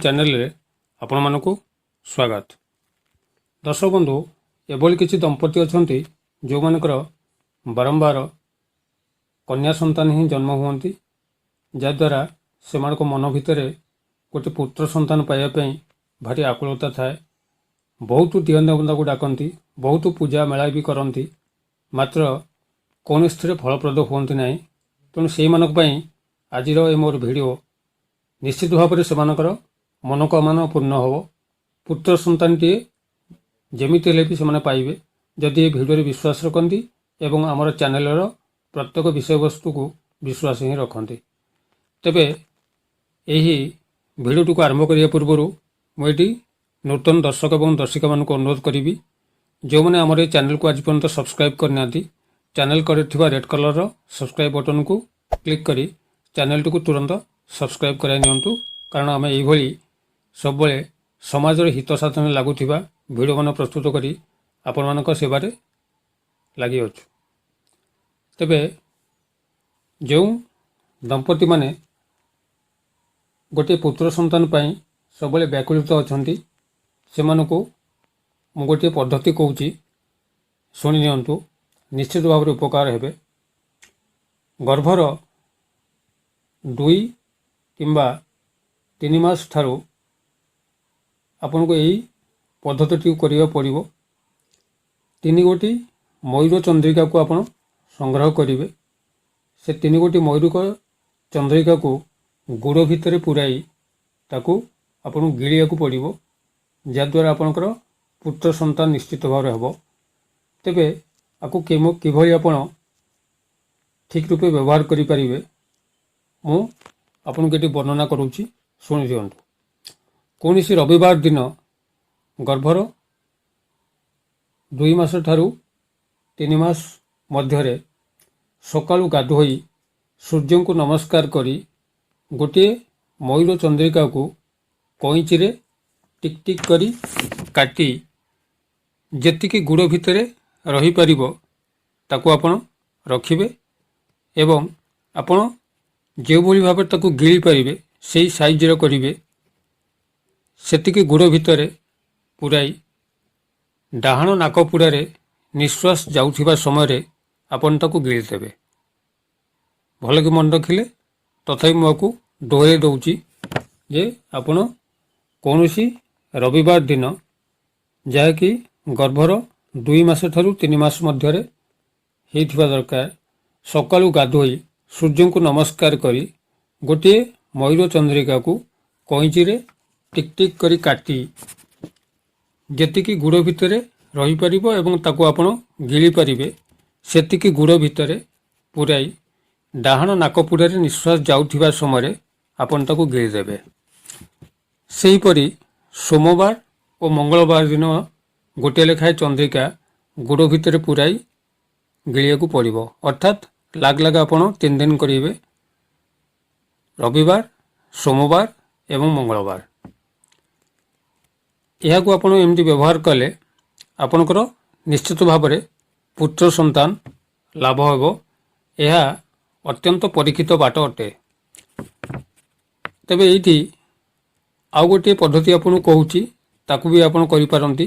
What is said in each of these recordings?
ଚ୍ୟାନେଲରେ ଆପଣମାନଙ୍କୁ ସ୍ୱାଗତ। ଦର୍ଶକ ବନ୍ଧୁ, ଏଭଳି କିଛି ଦମ୍ପତି ଅଛନ୍ତି, ଯେଉଁମାନଙ୍କର ବାରମ୍ବାର କନ୍ୟା ସନ୍ତାନ ହିଁ ଜନ୍ମ ହୁଅନ୍ତି, ଯାହାଦ୍ୱାରା ସେମାନଙ୍କ ମନ ଭିତରେ ଗୋଟେ ପୁତ୍ର ସନ୍ତାନ ପାଇବା ପାଇଁ ଭାରି ଆକୁଳତା ଥାଏ। ବହୁତ ଦିଅଁ ଦେବତାଙ୍କୁ ଡାକନ୍ତି, ବହୁତ ପୂଜା ମେଳା ବି କରନ୍ତି, ମାତ୍ର କୌଣସିଥିରେ ଫଳପ୍ରଦ ହୁଅନ୍ତି ନାହିଁ। ତେଣୁ ସେଇମାନଙ୍କ ପାଇଁ ଆଜିର ଏ ମୋର ଭିଡ଼ିଓ ନିଶ୍ଚିତ ଭାବରେ ସେମାନଙ୍କର ମନୋକାମନା ପୂର୍ଣ୍ଣ ହେବ। ପୁତ୍ର ସନ୍ତାନଟିଏ ଯେମିତି ହେଲେ ବି ସେମାନେ ପାଇବେ, ଯଦି ଏ ଭିଡ଼ିଓରେ ବିଶ୍ୱାସ ରଖନ୍ତି ଏବଂ ଆମର ଚ୍ୟାନେଲର ପ୍ରତ୍ୟେକ ବିଷୟବସ୍ତୁକୁ ବିଶ୍ୱାସ ହିଁ ରଖନ୍ତି। ତେବେ ଏହି ଭିଡ଼ିଓଟିକୁ ଆରମ୍ଭ କରିବା ପୂର୍ବରୁ ମୁଁ ଏଠି ନୂତନ ଦର୍ଶକ ଏବଂ ଦର୍ଶିକାମାନଙ୍କୁ ଅନୁରୋଧ କରିବି, ଯେଉଁମାନେ ଆମର ଏହି ଚ୍ୟାନେଲକୁ ଆଜି ପର୍ଯ୍ୟନ୍ତ ସବସ୍କ୍ରାଇବ୍ କରିନାହାନ୍ତି, ଚ୍ୟାନେଲ କଡ଼ରେ ଥିବା ରେଡ୍ କଲର୍ର ସବସ୍କ୍ରାଇବ୍ ବଟନକୁ କ୍ଲିକ୍ କରି ଚ୍ୟାନେଲଟିକୁ ତୁରନ୍ତ ସବସ୍କ୍ରାଇବ୍ କରାଇ ନିଅନ୍ତୁ, କାରଣ ଆମେ ଏଇଭଳି ସବୁବେଳେ ସମାଜର ହିତ ସାଧନରେ ଲାଗୁଥିବା ଭିଡ଼ିଓମାନ ପ୍ରସ୍ତୁତ କରି ଆପଣମାନଙ୍କ ସେବାରେ ଲାଗିଅଛୁ। ତେବେ ଯେଉଁ ଦମ୍ପତିମାନେ ଗୋଟିଏ ପୁତ୍ର ସନ୍ତାନ ପାଇଁ ସବୁବେଳେ ବ୍ୟାକୁଳିତ ଅଛନ୍ତି, ସେମାନଙ୍କୁ ମୁଁ ଗୋଟିଏ ପଦ୍ଧତି କହୁଛି, ଶୁଣି ନିଅନ୍ତୁ, ନିଶ୍ଚିତ ଭାବରେ ଉପକାର ହେବେ। ଗର୍ଭର 2 କିମ୍ବା 3 ମାସ ଠାରୁ ଆପଣଙ୍କୁ ଏଇ ପଦ୍ଧତିଟିକୁ କରିବାକୁ ପଡ଼ିବ। ତିନି ଗୋଟି ମୟୂର ଚନ୍ଦ୍ରିକାକୁ ଆପଣ ସଂଗ୍ରହ କରିବେ। ସେ ତିନି ଗୋଟି ମୟୂର ଚନ୍ଦ୍ରିକାକୁ ଗୁଡ଼ ଭିତରେ ପୂରାଇ ତାକୁ ଆପଣଙ୍କୁ ଗିଳିବାକୁ ପଡ଼ିବ, ଯାହାଦ୍ୱାରା ଆପଣଙ୍କର ପୁତ୍ର ସନ୍ତାନ ନିଶ୍ଚିତ ଭାବରେ ହେବ। ତେବେ ଆକୁ କିଭଳି ଆପଣ ଠିକ୍ ରୂପେ ବ୍ୟବହାର କରିପାରିବେ, ମୁଁ ଆପଣଙ୍କୁ ଏଠି ବର୍ଣ୍ଣନା କରୁଛି, ଶୁଣି ଦିଅନ୍ତୁ। କୌଣସି ରବିବାର ଦିନ ଗର୍ଭର 2 ମାସ ଠାରୁ 3 ମାସ ମଧ୍ୟରେ ସକାଳୁ ଗାଧୋଇ ସୂର୍ଯ୍ୟଙ୍କୁ ନମସ୍କାର କରି ଗୋଟିଏ ମୟୂର ଚନ୍ଦ୍ରିକାକୁ କଇଁଚିରେ ଟିକ୍ ଟିକ୍ କରି କାଟି ଯେତିକି ଗୁଡ଼ ଭିତରେ ରହିପାରିବ, ତାକୁ ଆପଣ ରଖିବେ ଏବଂ ଆପଣ ଯେଉଁଭଳି ଭାବରେ ତାକୁ ଗିଳି ପାରିବେ, ସେଇ ସାଇଜ୍ର କରିବେ। ସେତିକି ଗୁଡ଼ ଭିତରେ ପୂରାଇ ଡାହାଣ ନାକପୁଡ଼ାରେ ନିଶ୍ୱାସ ଯାଉଥିବା ସମୟରେ ଆପଣ ତାକୁ ଗିଳିଦେବେ। ଭଲକି ମନେ ରଖିଲେ? ତଥାପି ମୁଁ ଆକୁ ଦୋହରାଇ ଦେଉଛି ଯେ ଆପଣ କୌଣସି ରବିବାର ଦିନ, ଯାହାକି ଗର୍ଭର 2 ମାସ ଠାରୁ 3 ମାସ ମଧ୍ୟରେ ହେଇଥିବା ଦରକାର, ସକାଳୁ ଗାଧୋଇ ସୂର୍ଯ୍ୟଙ୍କୁ ନମସ୍କାର କରି ଗୋଟିଏ ମୟୂର ଚନ୍ଦ୍ରିକାକୁ କଇଁଚିରେ ଟିକ୍ ଟିକ୍ କରି କାଟି ଯେତିକି ଗୁଡ଼ ଭିତରେ ରହିପାରିବ ଏବଂ ତାକୁ ଆପଣ ଗିଳି ପାରିବେ, ସେତିକି ଗୁଡ଼ ଭିତରେ ପୂରାଇ ଡାହାଣ ନାକପୁଡ଼ାରେ ନିଶ୍ୱାସ ଯାଉଥିବା ସମୟରେ ଆପଣ ତାକୁ ଗିଳିଦେବେ। ସେହିପରି ସୋମବାର ଓ ମଙ୍ଗଳବାର ଦିନ ଗୋଟିଏ ଲେଖାଏଁ ଚନ୍ଦ୍ରିକା ଗୁଡ଼ ଭିତରେ ପୂରାଇ ଗିଳିବାକୁ ପଡ଼ିବ। ଅର୍ଥାତ୍ ଲାଗ ଲାଗ ଆପଣ 3 ଦିନ କରିବେ, ରବିବାର, ସୋମବାର ଏବଂ ମଙ୍ଗଳବାର। ଏହାକୁ ଆପଣ ଏମିତି ବ୍ୟବହାର କଲେ ଆପଣଙ୍କର ନିଶ୍ଚିତ ଭାବରେ ପୁତ୍ର ସନ୍ତାନ ଲାଭ ହେବ। ଏହା ଅତ୍ୟନ୍ତ ପରୀକ୍ଷିତ ବାଟ ଅଟେ। ତେବେ ଏଇଠି ଆଉ ଗୋଟିଏ ପଦ୍ଧତି ଆପଣଙ୍କୁ କହୁଛି, ତାକୁ ବି ଆପଣ କରିପାରନ୍ତି।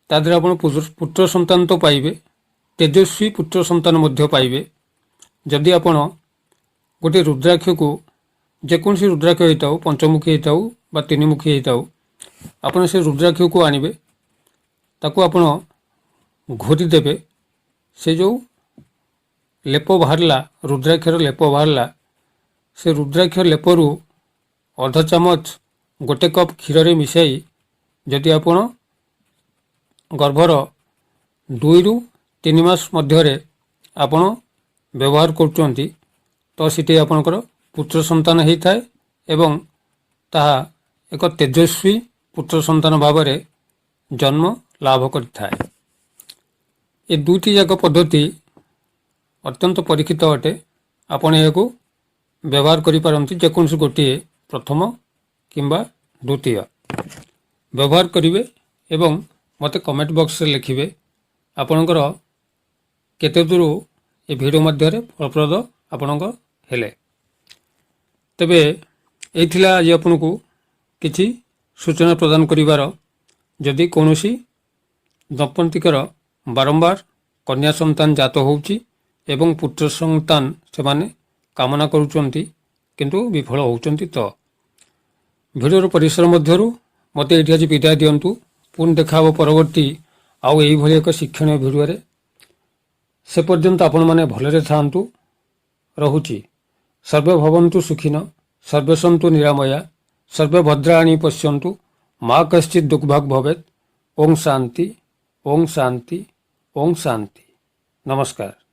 ତା ଦେହରେ ଆପଣ ପୁତ୍ର ସନ୍ତାନ ତ ପାଇବେ, ତେଜସ୍ୱୀ ପୁତ୍ର ସନ୍ତାନ ମଧ୍ୟ ପାଇବେ। ଯଦି ଆପଣ ଗୋଟିଏ ରୁଦ୍ରାକ୍ଷକୁ, ଯେକୌଣସି ରୁଦ୍ରାକ୍ଷ ହେଇଥାଉ, ପଞ୍ଚମୁଖୀ ହେଇଥାଉ ବା ତିନିମୁଖୀ ହେଇଥାଉ, ଆପଣ ସେ ରୁଦ୍ରାକ୍ଷକୁ ଆଣିବେ, ତାକୁ ଆପଣ ଘୋରି ଦେବେ। ସେ ଯେଉଁ ଲେପ ବାହାରିଲା, ରୁଦ୍ରାକ୍ଷର ଲେପ ବାହାରିଲା, ସେ ରୁଦ୍ରାକ୍ଷ ଲେପରୁ ଅଧ ଚାମଚ ଗୋଟେ କପ୍ କ୍ଷୀରରେ ମିଶାଇ ଯଦି ଆପଣ ଗର୍ଭର 2ରୁ 3 ମାସ ମଧ୍ୟରେ ଆପଣ ବ୍ୟବହାର କରୁଛନ୍ତି, ତ ସେଠି ଆପଣଙ୍କର ପୁତ୍ର ସନ୍ତାନ ହେଇଥାଏ ଏବଂ ତାହା ଏକ ତେଜସ୍ୱୀ ପୁତ୍ର ସନ୍ତାନ ଭାବରେ ଜନ୍ମ ଲାଭ କରିଥାଏ। ଏ ଦୁଇଟି ଯାକ ପଦ୍ଧତି ଅତ୍ୟନ୍ତ ପରୀକ୍ଷିତ ଅଟେ। ଆପଣ ଏହାକୁ ବ୍ୟବହାର କରିପାରନ୍ତି। ଯେକୌଣସି ଗୋଟିଏ, ପ୍ରଥମ କିମ୍ବା ଦ୍ୱିତୀୟ ବ୍ୟବହାର କରିବେ ଏବଂ ମୋତେ କମେଣ୍ଟ ବକ୍ସରେ ଲେଖିବେ, ଆପଣଙ୍କର କେତେ ଦୂର ଏ ଭିଡ଼ିଓ ମଧ୍ୟରେ ଫଳପ୍ରଦ ଆପଣଙ୍କ ହେଲେ। ତେବେ ଏଇ ଥିଲା ଆଜି ଆପଣଙ୍କୁ କିଛି ସୂଚନା ପ୍ରଦାନ କରିବାର। ଯଦି କୌଣସି ଦମ୍ପତିଙ୍କର ବାରମ୍ବାର କନ୍ୟା ସନ୍ତାନ ଜାତ ହେଉଛି ଏବଂ ପୁତ୍ର ସନ୍ତାନ ସେମାନେ କାମନା କରୁଛନ୍ତି କିନ୍ତୁ ବିଫଳ ହେଉଛନ୍ତି, ତ ଭିଡ଼ିଓର ପରିସର ମଧ୍ୟରୁ ମୋତେ ଏଇଠି ଆଜି ବିଦାୟ ଦିଅନ୍ତୁ। ପୁଣି ଦେଖା ହେବ ପରବର୍ତ୍ତୀ ଆଉ ଏଇଭଳି ଏକ ଶିକ୍ଷଣୀୟ ଭିଡ଼ିଓରେ। ସେ ପର୍ଯ୍ୟନ୍ତ ଆପଣମାନେ ଭଲରେ ଥାଆନ୍ତୁ। ରହୁଛି। ସର୍ବେ ଭବନ୍ତୁ ସୁଖିନ, ସର୍ବେ ସନ୍ତୁ ନିରାମୟା, ସର୍ବେ ଭଦ୍ରାଣି ପଶ୍ୟନ୍ତୁ, ମା କଶ୍ଚିତ୍ ଦୁଃଖଭାଗ ଭବେତ୍। ଓಂ ଶାନ୍ତି, ଓಂ ଶାନ୍ତି, ଓಂ ଶାନ୍ତି। ନମସ୍କାର।